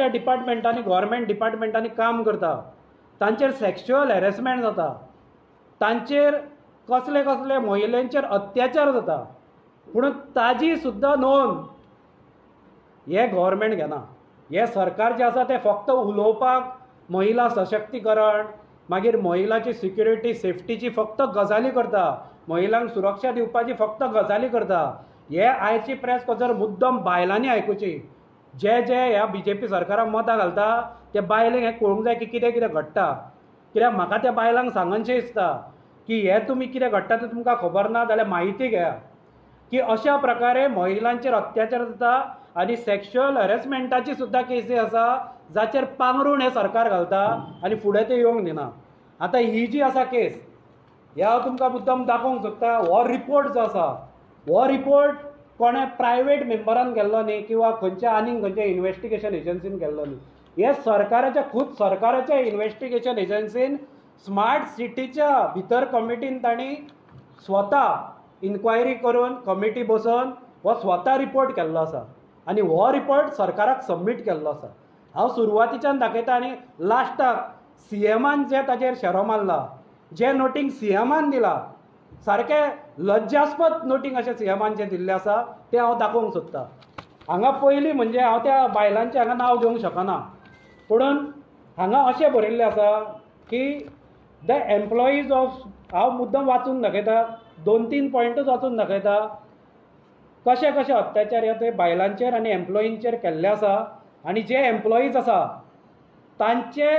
अशा डिपार्टमेंटांनी, गव्हर्मेंट डिपार्टमेंटांनी काम करता, तांचेर सेक्शुअल हॅरेसमेंट जाता, तांचेर कसले कसले महिलांचेर अत्याचार जाता, पूण ताजी सुद्दां नोंद हे गव्हर्मेंट घेना. हे सरकार जें आसा तें फक्त उलोवपाक महिला सशक्तीकरण, मागीर महिलाची सिक्युरिटी सेफ्टीची फक्त गजाली करता, महिलांक सुरक्षा दिवपाची फक्त गजाली करता. हे आयची प्रेस जर मुद्दम बायलांनी आयकुची, जे जे ह्या बीजेपी सरकाराक मतां घालता ते बायलेक हें कळूंक जाय की कितें कितें घडटा. कित्याक म्हाका त्या बायलांक सांगनशें दिसता की हें तुमी कितें घडटा तें तुमकां खबर ना जाल्यार म्हायती घेया की अशा प्रकारे महिलांचेर अत्याचार जाता आनी सेक्शुअल हॅरेसमेंटाची सुद्दां केसी आसा जाचेर पांगरूण हें सरकार घालता आनी फुडें तें येवंक दिना. आतां ही जी आसा केस, हे हांव तुमकां मुद्दम दाखोवंक सोदता. हो रिपोर्ट जो आसा हो रिपोर्ट कोणें प्रायवेट मेंबरान केल्लो न्ही किंवा खंयच्या आनीक खंयच्या इन्वेस्टिगेशन एजन्सीन केल्लो न्ही, हे सरकाराच्या खूद सरकाराच्या इन्वेस्टिगेशन एजन्सीन स्मार्ट सिटीच्या भितर कमिटीन तांणी स्वता इन्क्वायरी करून कमिटी बसोवन हो स्वता रिपोर्ट केल्लो आसा आनी हो रिपोर्ट सरकाराक सबमीट केल्लो आसा. हांव सुरवातीच्यान दाखयता आनी लास्टाक सीएमान जे ताजेर शेरो मारला, जे नोटींग सीएमान दिला, सारकें लज्जास्पद नोटींग अशें सीएमान जें दिल्लें आसा तें हांव दाखोवंक सोदता. हांगा पयलीं म्हणजे हांव त्या बायलांचें हांगा नांव घेवंक शकना, पुणून हांगा अशें बरयल्लें आसा की the employees of, हांव मुद्दम वाचून दाखयता, 2-3 पॉयंटूच वाचून दाखयता कशे कशे अत्याचार हे ते बायलांचेर आनी एम्प्लॉईंचेर केल्ले आसा आनी जे एम्प्लॉईज आसा तांचे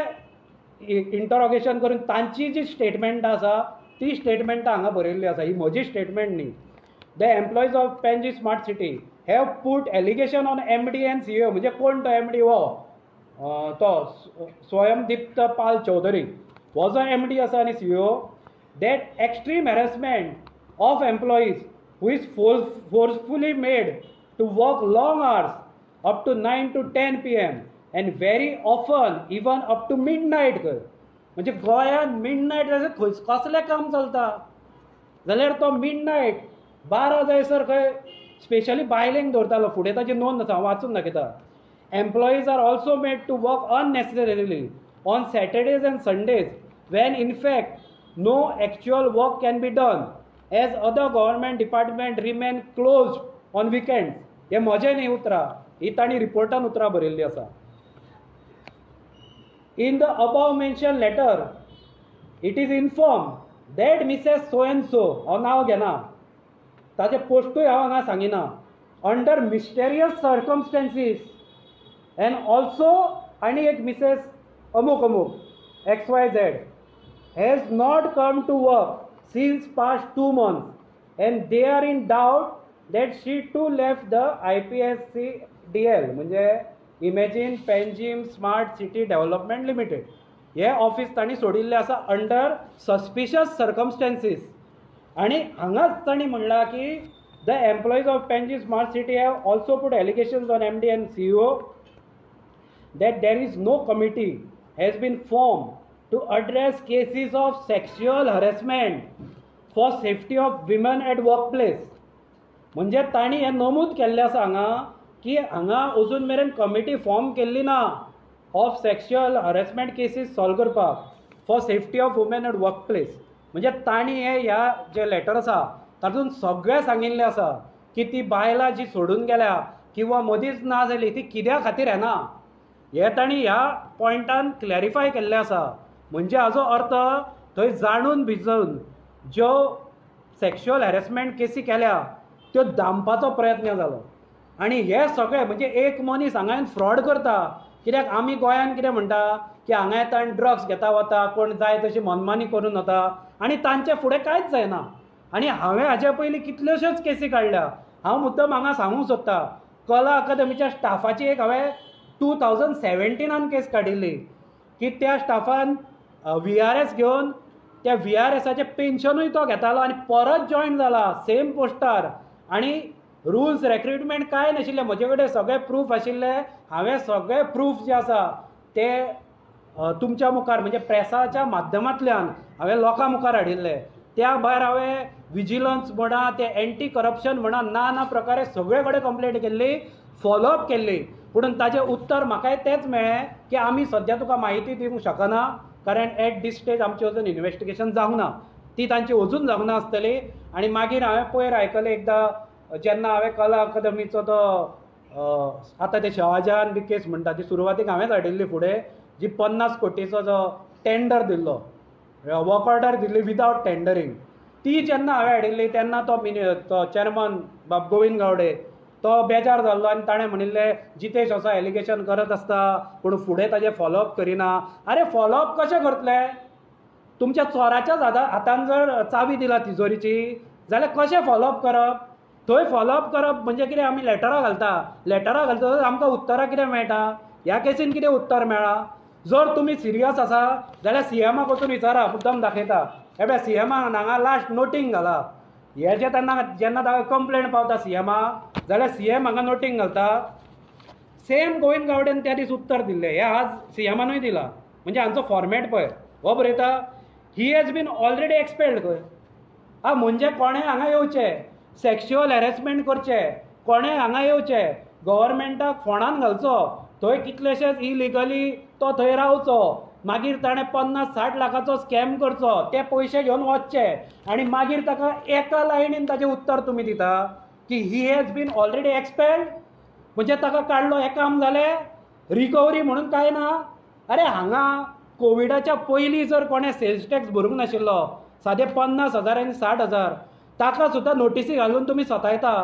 इंटरोगेशन करून तांची जी स्टेटमेंटां आसा ती स्टेटमेंटां हांगा बरयल्ली आसा. ही म्हजी स्टेटमेंट न्ही. The employees of Panaji smart city have put allegation on MD and CEO, म्हणजे कोण तो एमडी हो तो स्वयंदीप्त पाल चौधरी हो जो एमडी आसा आनी CEO, that extreme harassment of employees who is forcefully made to work long hours up to 9 to 10 PM and very often even up to midnight. म्हणजे गोंयांत मिडनायट जाल्यार खंय कसलें काम चलता जाल्यार तो मिडनायट 12 जायसर खंय स्पेशली बायलेंक दवरतालो. फुडें ताची नोंद आसा, हांव वाचून दाखयता. Employees are also made to work unnecessarily on Saturdays and Sundays when in fact no actual work can be done as other government department remain closed on weekends. हे म्हजें न्ही उतरां, ही तांणी रिपोर्टान उतरां बरयल्लीं आसा. In the above mention letter it is inform that Mrs so and so, हांव नांव घेना, ताचें पोस्टूय हांव हांगा सांगिना, under mysterious circumstances and also आनी एक मिसेस अमूक अमूक XYZ has not come to work since past 2 months and they are in doubt that she too left the IPSCDL म्हणजे Imagine Panjim smart city development limited हे office तांणी सोडिल्लें आसा under suspicious सर्कमस्टेन्सीस. आनी हांगाच तांणी म्हणलां की the employees of Panaji smart city have also put allegations on MD and CEO that there is no committee has been formed to address cases of sexual harassment for safety of women at workplace. म्हणजे तांणी हें नमूद केल्लें आसा हांगा की हांगा अजून मेरेन कमिटी फॉर्म केल्ली ना of sexual harassment cases solve करपाक for safety of women at work place. म्हणजे तांणी हे ह्या जे लेटर आसा तातूंत सगळें सांगिल्लें आसा की ती बायलां जी सोडून गेल्या किंवा मदींच ना जाली ती कित्या खातीर येना हे तांणी ह्या पॉयंटान क्लॅरिफाय केल्लें आसा. म्हणजे हाजो अर्थ थंय जाणून भिजून ज्यो सेक्शुअल हॅरेसमेंट केसी केल्या त्यो दामपाचो प्रयत्न जालो. आनी हे सगळे म्हणजे एक मनीस हांगा येवन फ्रॉड करता, कित्याक आमी गोंयांत कितें म्हणटा की हांगा येता आनी ड्रग्स घेता वता, कोण जाय तशी मनमानी करून वता आनी तांचे फुडें कांयच जायना. आनी हांवें हाजे पयलीं कितल्योश्योच केसी काडल्या. हांव मुद्दम हांगा सांगूंक सोदता, कला अकादमीच्या स्टाफाची एक हांवें 2017 केस काडिल्ली की त्या स्टाफान VRS घेवन त्या VRSाचें पेन्शनूय तो घेतालो आनी परत जॉयन जाला सेम पोस्टार आनी रुल्स रेक्रुटमेंट कांय नाशिल्लें. म्हजे कडेन सगळे प्रूफ आशिल्ले, हांवें सगळे प्रूफ जे आसा ते तुमच्या मुखार म्हणजे प्रेसाच्या माध्यमांतल्यान हांवें लोकां मुखार हाडिल्ले. त्या भायर हांवें विजिलन्स म्हणा, ते एंटी करप्शन म्हणा, ना ना प्रकारे सगळे कडेन कंप्लेंट केल्ली, फॉलोअप केल्ली. पूण ताजें उत्तर म्हाकाय तेंच मेळ्ळें की आमी सद्या तुका म्हायती दिवंक शकना, कारण एट दीस स्टेज आमची अजून इन्वेस्टिगेशन जावंक ना, ती तांची अजून जावंक ना आसतली. आनी मागीर हांवें पयर आयकलें एकदां जेन्ना हांवें कला अकादमीचो तो आतां ते शहाजहान बी केस म्हणटा ती सुरवातीक हांवेंच हाडिल्ली फुडें, जी 50 कोटीचो जो टेंडर दिल्लो, वर्क ऑर्डर दिल्ली विदावट टेंडरींग, ती जेन्ना हांवें हाडिल्ली तेन्ना तो तो चेअरमन बाब गोविंद गावडे तो बेजार जाल्लो आनी ताणें म्हणिल्लें जितेश असो एलिगेशन करत आसता पूण फुडें ताजें फॉलोअप करिना. आरे फॉलोअप कशें करतले? तुमच्या चोराच्याच हातान जर चावी दिला तिजोरीची जाल्यार कशें फॉलोअप करप? थंय फॉलोअप करप म्हणजे कितें, आमी लेटरां घालता, लेटरां घालता आमकां उत्तरां कितें मेळटा? ह्या केसीन कितें उत्तर मेळ्ळां? जर तुमी सिरियस आसा जाल्यार सीएमाक वचून विचारा, मुद्दम दाखयता हे पळय सीएमाक हांगा लास्ट नोटींग घाला, हे जे तेन्ना जेन्ना ताका कंप्लेंट पावता सीएमाक जाल्यार सीएम हांगा नोटींग घालता. सेम गोविंद गावडेन त्या दीस उत्तर दिल्लें, हें आज सीएमानूय दिलां. म्हणजे हांचो फॉर्मेट पळय, हो बरयता he has been already expelled खंय. आ म्हणजे कोणें हांगा येवचें, सेक्शुअल हॅरेसमेंट करचें, कोणें हांगा येवचें, गव्हर्मेंटाक फोंडान घालचो, थंय कितलेशेच इलिगली तो थंय रावचो, मागीर ताणें 50-60 लाखाचो स्कॅम करचो, ते पयशे घेवन वचचे आनी मागीर ताका एका लायनीन ताजें उत्तर तुमी दिता की he has been already expelled. म्हणजे ताका काडलो हें काम जालें, रिकवरी म्हणून कांय ना. अरे हांगा कोविडाच्या पयलीं जर कोणें सेल्स टॅक्स भरूंक नाशिल्लो सादे 50,000 आनी 60,000 ताका सुद्दां नोटीसी घालून तुमी सतायता,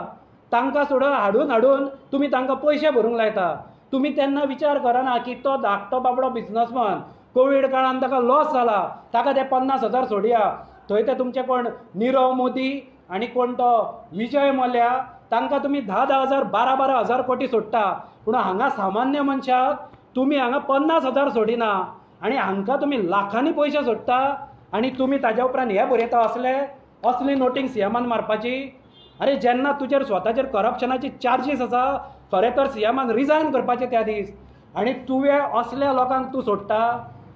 तांकां सुद्दां हाडून हाडून तुमी तांकां पयशे भरूंक लायता. तुमी तेन्ना विचार करना की तो धाकटो बाबडो बिजनसमॅन कोवीड काळान ताका लॉस जाला, ताका ते 50,000 सोडया. थंय ते तुमचे कोण निरव मोदी आनी कोण तो विजय मल्या तांकां तुमी 10-10 हजार 12-12 हजार कोटी सोडटा, पूण हांगा सामान्य मनशाक तुमी हांगा 50,000 सोडिना आनी हांकां तुमी लाखांनी पयशे सोडटा आनी तुमी ताज्या उपरांत हे बरयता असले असली नोटींग सीएमान मारपाची. अरे जेन्ना तुजेर स्वताचेर करप्शनाची चार्जीस आसा, खरें तर सीएमान रिजायन करपाचें त्या दीस, आनी तुवें असल्या लोकांक तूं सोडटा.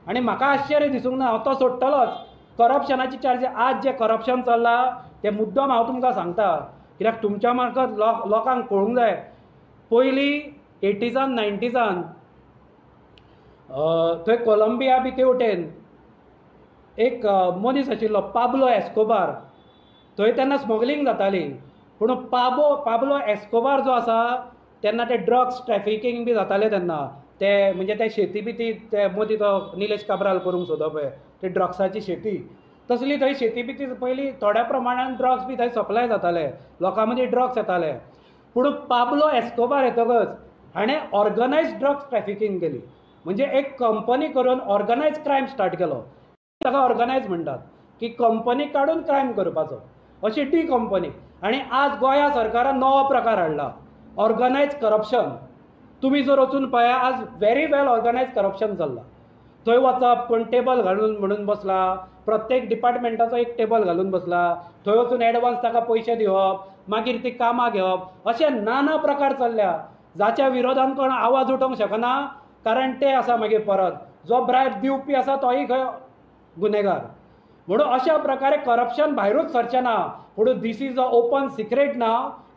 आनी म्हाका आश्चर्य दिसूंक ना, हांव तो सोडटलोच करप्शनाची चार्जीस. आज जें करप्शन चल्लां तें मुद्दम हांव तुमकां सांगता, कित्याक तुमच्या मार्फत लोकांक कळूंक जाय. पयलीं 80s 90s थंय कोलंबिया बी ते वटेन एक मनीस आशिल्लो पाब्लो एस्कोबार, थंय तेन्ना स्मगलींग जाताली. पूण पाब्लो एस्कोबार जो आसा तेन्ना ते ड्रग्स ट्रॅफिकींग बी जातालें तेन्ना, ते म्हणजे ते शेती बी ती ते मदीं तो निलेश काब्राल करूंक सोदप पळय ते ड्रग्साची शेती, तसली थंय शेती बी ती पयलीं थोड्या प्रमाणान ड्रग्स बी थंय सप्लाय जाताले, लोकां मदीं ड्रग्स येताले. पूण पाब्लो एस्कोबार येतकच हाणें ऑर्गनायज ड्रग्स ट्रॅफिकींग केली, म्हणजे एक कंपनी करून ऑर्गनायज क्रायम स्टार्ट केलो. ताका ऑर्गनायज म्हणटात की कंपनी काडून क्रायम करपाचो, अशी ती कंपनी. आनी आज गोंया सरकारान नवो प्रकार हाडला, ऑर्गनायज करप्शन. तुमी जर वचून पळया आज व्हेरी वेल ऑर्गनायज करप्शन चल्लां. थंय वचप कोण टेबल घालून म्हणून बसला, प्रत्येक डिपार्टमेंटाचो एक टेबल घालून बसला, थंय वचून एडवान्स ताका पयशे दिवप, मागीर ती कामां घेवप, अशे नाना प्रकार चल्ल्या जाच्या विरोधान कोण आवाज उठोवंक शकना, कारण ते आसा मागीर परत जो ब्रायब दिवपी आसा तोय खंय गुन्हेगार. म्हणून अशा प्रकारे करप्शन भायरूच सरचें ना. पूण this is a open secret ना,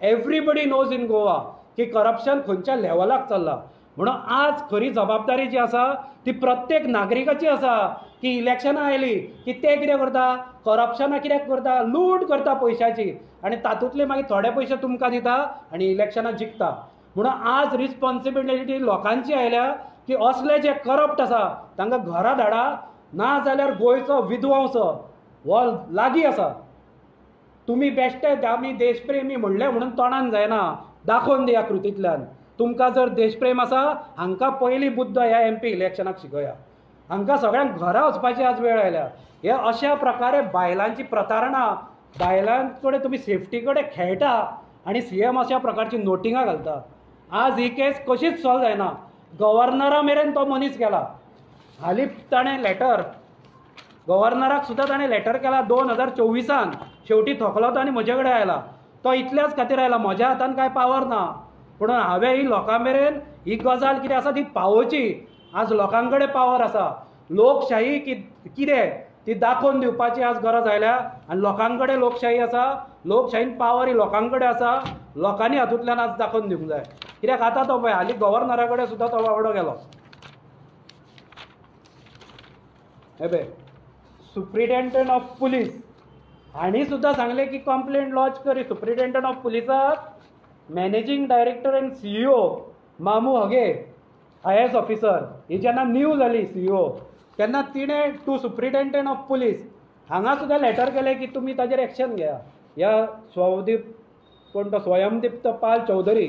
एवरीबडी नोज इन गोवा की करप्शन खंयच्या लेवलाक चल्लां. म्हणून आज खरी जबाबदारी जी आसा ती प्रत्येक नागरिकाची आसा की इलेक्शनां आयलीं की ते कितें करता, करप्शनां कित्याक करता, लूट करता पयशाची आनी तातूंतले मागीर थोडे पयशे तुमकां दिता आनी इलेक्शनां जिखता. म्हणून आज रिस्पॉन्सिबिलिटी लोकांची आयल्या की असले जे करप्ट आसा तांकां घरा धाडा, ना जाल्यार गोंयचो विध्वंस हो लागीं आसा. तुमी बेश्टे आमी देशप्रेमी म्हणलें म्हणून तोंडान जायना, दाखोवन दिया कृतींतल्यान. तुमकां जर देशप्रेम आसा हांकां पयली बुद्द ह्या एमपी इलेक्शनाक शिकया, हांकां सगळ्यांक घरा वचपाची आज वेळ आयल्या. हे अशा प्रकारे बायलांची प्रतारणा, बायलां कडेन तुमी सेफ्टी कडेन खेळटा आनी सीएम अशा प्रकारची नोटिंगां घालता. आज ही केस कशीच सॉल्व जायना. गव्हर्नरा मेरेन तो मनीस गेला. हालीं ताणें लेटर गव्हर्नराक सुद्दां ताणें लेटर केला 2024 शेवटी थकलो तो आनी म्हजे कडेन आयला. तो इतल्याच खातीर आयला, म्हज्या हातान कांय पावर ना, पूण हांवें ही लोकां मेरेन ही गजाल कितें आसा ती पावोवची. आज लोकां कडेन पावर आसा. लोकशाही कितें ती दाखोवन दिवपाची आज गरज आयल्या. आनी लोकां कडेन लोकशाही आसा, लोकशाहीन पावर ही लोकां कडेन आसा, लोकांनी हातूंतल्यान आज दाखोवन दिवंक जाय. कित्याक आतां तो पळय हालीं गव्हर्नरा कडेन सुद्दां तो बाबडो गेलो. हे पळय सुप्रिटेंडंट ऑफ पुलीस हांणी सुद्दां सांगलें की कंप्लेंट लॉज करी. सुप्रिटेंडंट ऑफ पुलिसाक managing director and CEO Mamu हगे IAS officer ही जेन्ना न्यू जाली CEO तेन्ना तिणें टू सुप्रिटेंडंट ऑफ पुलीस हांगा सुद्दां लेटर केलें की तुमी ताजेर एक्शन घेया. ह्या स्वदीप कोण तो स्वयंदीप्त पाल चौधरी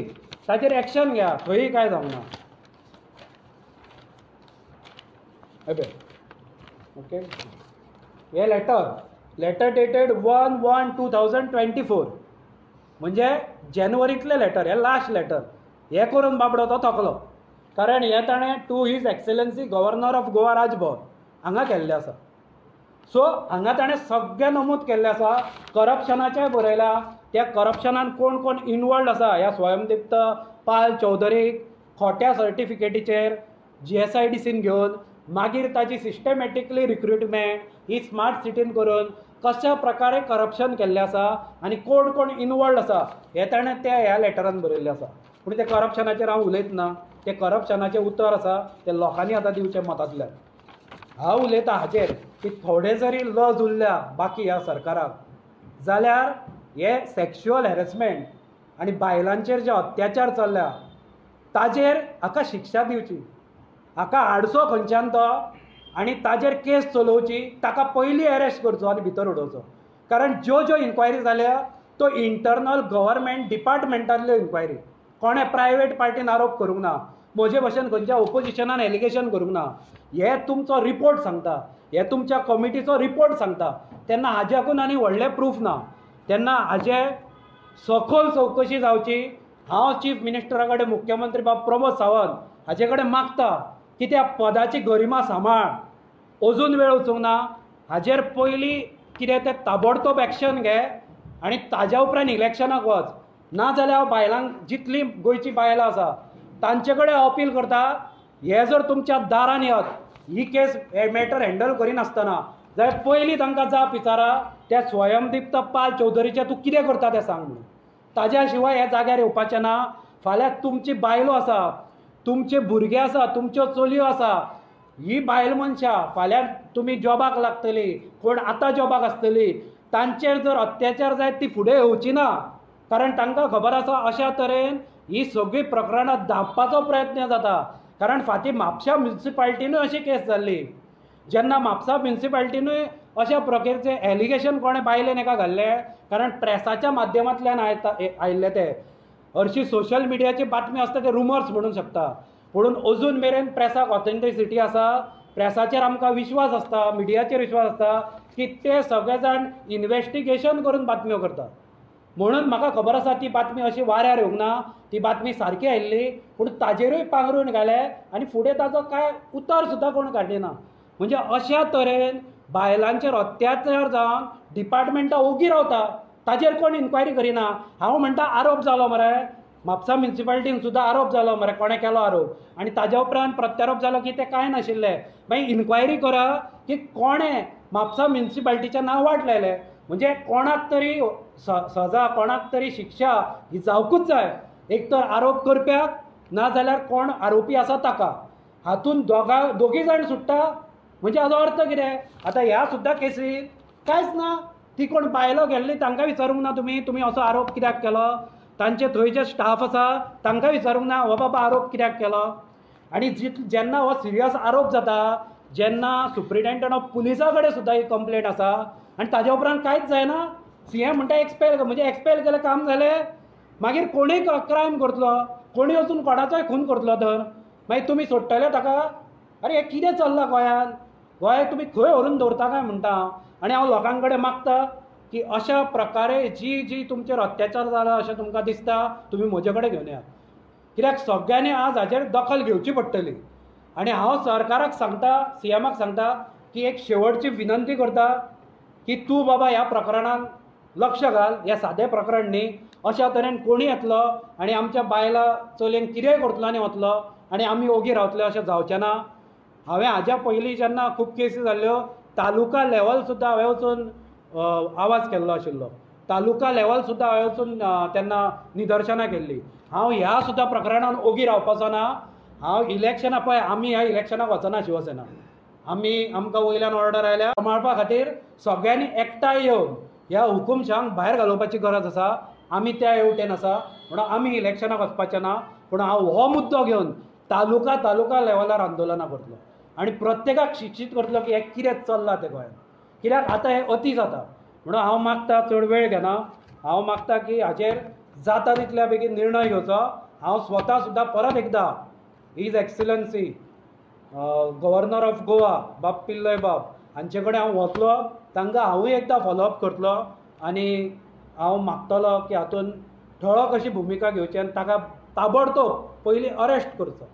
ताजेर एक्शन घेया, थंय कांय जावंक ना. पळय ओके, हे लेटर लेटर डेटेड 1/1/2024 म्हणजे जानेवारींतलें लेटर, हें लास्ट लेटर. हें करून बाबडो तो थकलो, कारण हें ताणें to his excellency governor of Goa Raj Bhavan हांगा केल्लें आसा. सो हांगा ताणें सगळें नमूद केल्लें आसा, करप्शनाचेंय बरयलां, त्या करप्शनान कोण कोण इनवॉल्ड आसा ह्या स्वयंदीप्त पाल चौधरीक खोट्या सर्टिफिकेटीचेर GSIDCन घेवन मागीर ताची सिस्टमॅटिकली रिक्रुटमेंट ही स्मार्ट सिटीन करून कशा प्रकारे करप्शन केल्लें आसा आनी कोण कोण इनवॉल्ड आसा हें ताणें त्या ह्या लेटरान बरयल्लें आसा. पूण तें करप्शनाचेर हांव उलयतना, तें करप्शनाचें उतर आसा तें लोकांनी आतां दिवचें मतांतल्यान. हांव उलयतां हाचेर की थोडे जरी लज उरल्या बाकी ह्या सरकाराक जाल्यार हे सॅक्शुअल हॅरेसमेंट आनी बायलांचेर जे अत्याचार चल्ल्या ताजेर हाका शिक्षा दिवची, हाका हाडचो खंयच्यान तो आनी ताजेर केस चलोवची, ताका पयलीं अरेस्ट करचो आनी भितर उडोवचो. कारण ज्यो ज्यो इन्क्वायरी जाल्या तो इंटरनल गव्हर्मेंट डिपार्टमेंटांतल्यो इन्क्वायरी, कोणें प्रायवेट पार्टीन आरोप करूंक ना, म्हजे भशेन खंयच्या ओपोजिशनान एलिगेशन करूंक ना. हे तुमचो रिपोर्ट सांगता, हे तुमच्या कमिटीचो रिपोर्ट सांगता, तेन्ना हाज्याकून आनी व्हडलें प्रूफ ना. तेन्ना हाजे सखोल चवकशी जावची. हांव चीफ मिनिस्टरा कडेन, मुख्यमंत्री बाब प्रमोद सावंत हाजे कडेन मागता की त्या पदाची गरिमा सांबाळ, अजून वेळ वचूंक ना, हाजेर पयलीं कितें तें ताबडतोब एक्शन घे आनी ताज्या उपरांत इलेक्शनाक वच. ना जाल्यार हांव बायलांक, जितलीं गोंयचीं बायलां आसा तांचे कडेन अपील करता, हे जर तुमच्या दारान येत ही केस हे मॅटर हँडल करिनासतना जाल्यार पयलीं तांकां जाप विचारा त्या स्वयंदीप्त पाल चौधरीचें तूं कितें करता तें सांग म्हणून. ताज्या शिवाय हे जाग्यार येवपाचें ना. फाल्यां तुमची बायलो आसा, तुमचे भुरगे आसा, तुमच्यो चलयो आसा, ही बायल मनशां फाल्यां तुमी जॉबाक लागतली, कोण आतां जॉबाक आसतली, तांचेर जर अत्याचार जायत ती फुडें येवची ना, कारण तांकां खबर आसा अशा तरेन ही सगळीं प्रकरणां धांपपाचो प्रयत्न जाता. कारण फाटीं म्हापशा म्युनिसिपालिटीनूय अशी केस जाल्ली, जेन्ना म्हापसा म्युनिसिपालिटीनूय अशा प्रकारचें एलिगेशन कोणें बायलेन एका घाल्लें, कारण प्रेसाच्या माध्यमांतल्यान आयिल्लें तें. हरशीं सोशल मिडियाची बातमी आसता ते रुमर्स म्हणूंक शकता, पूण अजून मेरेन प्रेसाक ऑथेंटिसिटी आसा, प्रेसाचेर आमकां विश्वास आसता, मिडियाचेर विश्वास आसता की ते सगळे जाण इन्वेस्टिगेशन करून बातम्यो करतात. म्हणून म्हाका खबर आसा ती बातमी अशी वाऱ्यार येवंक ना, ती बातमी सारकी आयिल्ली, पूण ताजेरूय पांगरून घालें आनी फुडें ताजो कांय उतर सुद्दां कोण काडिना. म्हणजे अशा तरेन बायलांचेर अत्याचार जावन डिपार्टमेंटां ओगी रावता, ताजेर कोण इन्क्वायरी करिना. हांव म्हणटा आरोप जालो मरे, म्हापसा म्युनिसिपालिटीन सुद्दां आरोप जालो मरे, कोणें केलो आरोप आनी ताज्या उपरांत प्रत्यारोप जालो की तें कांय नाशिल्लें. मागीर इन्क्वायरी करा की कोणें म्हापसा म्युनिसिपालिटीचें नांव वाट लायलें, म्हणजे कोणाक तरी सजा, कोणाक तरी शिक्षा ही जावकूच जाय, एक तर आरोप करप्याक ना जाल्यार कोण आरोपी आसा ताका. हातूंत दोगी जाण सुट्टा म्हणजे हाजो अर्थ कितें? आतां ह्या सुद्दां केसीन कांयच ना, ती कोण बायलो गेल्ली तांकां विचारूंक ना तुमी, तुमी असो आरोप कित्याक केलो, तांचे थंय जे स्टाफ आसा तांकां विचारूंक ना हो बाबा आरोप कित्याक केलो. आनी जेन्ना हो सिरियस आरोप जाता, जेन्ना सुप्रिटेंडंट ऑफ पुलिसा कडेन सुद्दां ही कंप्लेंट आसा आनी ताज्या उपरांत कांयच जायना, सीएम म्हणटा एक्सपेल, म्हणजे एक्सपेल केलें काम जालें, मागीर कोणूय क्रायम करतलो, कोणूय वचून कोणाचोय खून करतलो, तर मागीर तुमी सोडटले ताका? अरे हें कितें चल्लां गोंयांत? गोंय तुमी खंय व्हरून दवरता काय म्हणटा हांव. आनी हांव लोकां कडेन मागता की अशा प्रकारे जी जी तुमचेर अत्याचार जाला अशें तुमकां दिसता, तुमी म्हजे कडेन घेवन येयात, कित्याक सगळ्यांनी आज हाजेर दखल घेवची पडटली. आनी हांव सरकाराक सांगता, सीएमाक सांगता की एक शेवटची विनंती करता की तूं बाबा ह्या प्रकरणान लक्ष घाल, हें सादें प्रकरण न्ही, अशा तरेन कोणी येतलो आनी आमच्या बायलां चलयेंक कितेंय करतलो आनी वतलो आनी आमी ओगी रावतले अशें जावचें ना. हांवें हाज्या पयलीं जेन्ना खूब केसी जाल्ल्यो तालुका लेवल सुद्दां हांवें वचून आवाज केल्लो आशिल्लो, तालुका लेवल सुद्दां हांवें वचून तेन्ना निदर्शनां केल्लीं. हांव ह्या सुद्दां प्रकरणान ओगी रावपाचो ना. हांव इलेक्शनां पळय, आमी ह्या इलेक्शनाक वचना शिवसेना, आमी आमकां वयल्यान ऑर्डर आयल्या सांबाळपा खातीर सगळ्यांनी एकठांय येवन ह्या हुकुमशांक भायर घालोवपाची गरज आसा. आमी त्या हेवटेन आसा म्हणून आमी इलेक्शनाक वचपाचें ना, पूण हांव हो मुद्दो घेवन तालुका तालुका लेवलार आंदोलनां करतलो आनी प्रत्येकाक शिक्षीत करतलो की हें कितें चल्लां तें गोंयांत, कित्याक आतां हें अती जाता. म्हणून हांव मागता, चड वेळ घेना, हांव मागता की हाचेर जाता तितल्या बेगीन निर्णय घेवचो. हांव स्वता सुद्दां परत एकदां his excellency governor of Goa बाब पिल्लय बाब हांचे कडेन हांव वतलो, तांकां हांवूय एकदां फॉलोअप करतलो आनी हांव मागतलो की हातूंत ठळक अशी भुमिका घेवची आनी ताका ताबडतोब पयलीं अरेस्ट करचो.